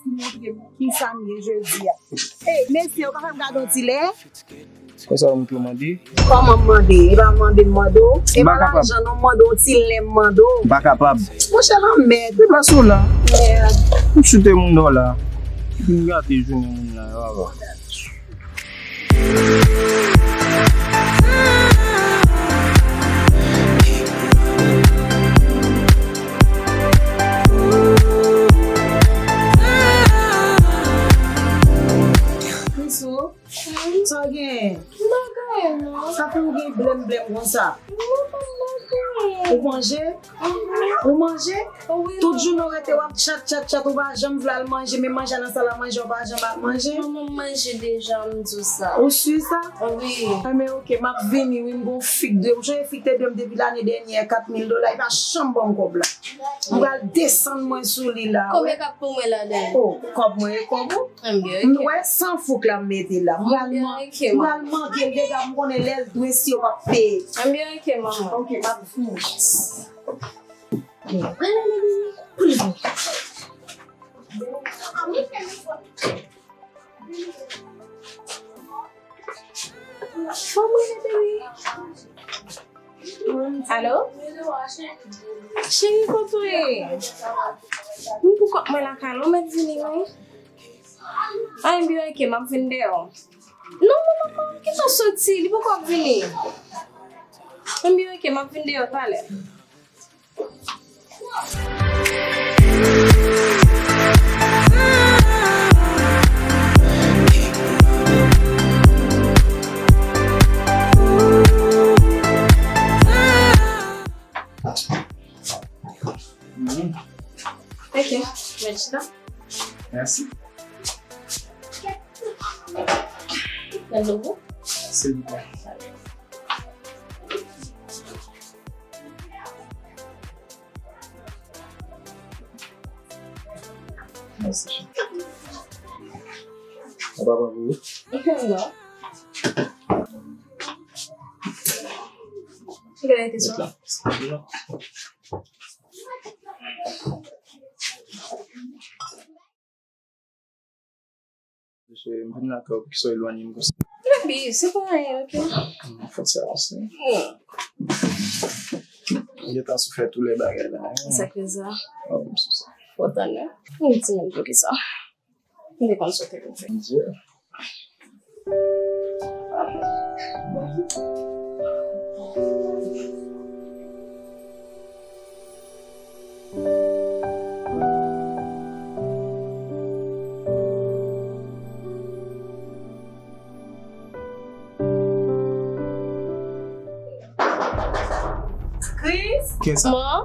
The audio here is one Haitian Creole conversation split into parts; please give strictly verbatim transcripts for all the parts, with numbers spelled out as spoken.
Montre m kisa m ye jodi a. Ey, mesye, ou ka fè m gade yon ti lè? Konsa ou montre w mande? Kòman m mande? E pa mande m mande w? E pa lajan non, m mande w ti lè m mande w. M pa kapab. Monchè, lanmèd. Deplase w la. Mèd. M choute moun nan la. M gate jounen moun nan, yo ava. Sa w genyen? M pa genyen non. Sa fè w gen blèm blèm konsa? Non, m pa genyen. Ou manje? Mhm. Ou manje? Wi. Tout jounen w rete w ap chat, chat, chat, ou pa janm vle al manje, men manje nan sal a manje, ou pa janm al manje? Manman, m manje deja, m di w sa. Ou si sa? Wi. Enben, oke, m ap vini, wi, m gon fi k dwe m. Ou sonje fi k te dwe m depi lane dènyè, kat mil dola, li pa janm ban m kòb la. M pral desann mwen sou li la, wi. Konbyen k ap pou mwen ladan? O, kòb mwen e kòb ou? Anbyen, oke. M wè san fouk la m mete la. M pral man-, m pral manke l deja, m konnen lè l dwe si yo p ap peye. Anbyen, oke, manman. Oke, m ap vini. Fò m rele Baby. Alo? Cheri, kote w ye? M pou kòk mwen lakay la, ou mèt vini, wi. Anbyen, oke, m ap vin deyò. Non, non, non, non, kite w soti, li poko ap vini. Anbyen, oke, m ap vin deyò talè. Mhm. Ok, mèt chita. Mèsi. Nan nouvo? Silvouplè. Mèsi, cheri. Ou pa pran pou ou? Non. Ki kalite sa? Mesye, m vin lakay ou, poukisa w elwanye m konsa? Baby, se pa anyen, ok? M fòse avanse. Hmm. M gentan soufè tou lè bagay la, hein? Sa k fè sa? Oh, m sou sa. Fò tann, hein? M di menm poukisa. M te konn sa w te konn fè. Bondye. Chris? Kiyès sa? Manman.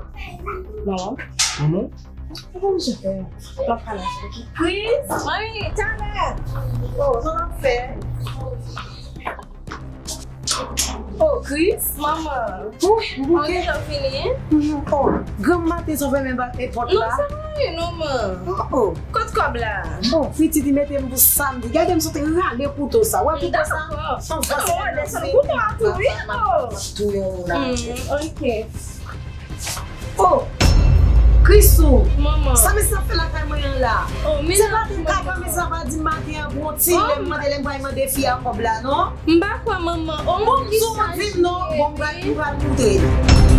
Manman? Manman? Kòman jan fè? M ap pale avèk ou. Chris? Manmi, talè! Oh, sa w ap fè? Oh, Chris? Manman. Wi, m bouke. Ou gentan fini? Mhm. Oh, granm maten sa w fèmen ba-, e pòt la? Non, sa pa anyen non, man. Oh, oh. Kot kòb la? Bon, pitit li mete m pou samdi. Gade m sot rale kouto sa. Wè kouto sa? Dakò. Anfas mwen desann kouto a tou, wi, oh. Touye yon moun a. Hmm, ok. Oh! Krisou! Manman. Sa mesye ap fè lakay mwen an la? Oh, men se pa te kaka mesye ap di maten an gon ti lè m mande lè m pral mande fi a kòb la, non? M pa kwè, manman. Oh, bon, m di w non, bon, m pral, m pral moutre.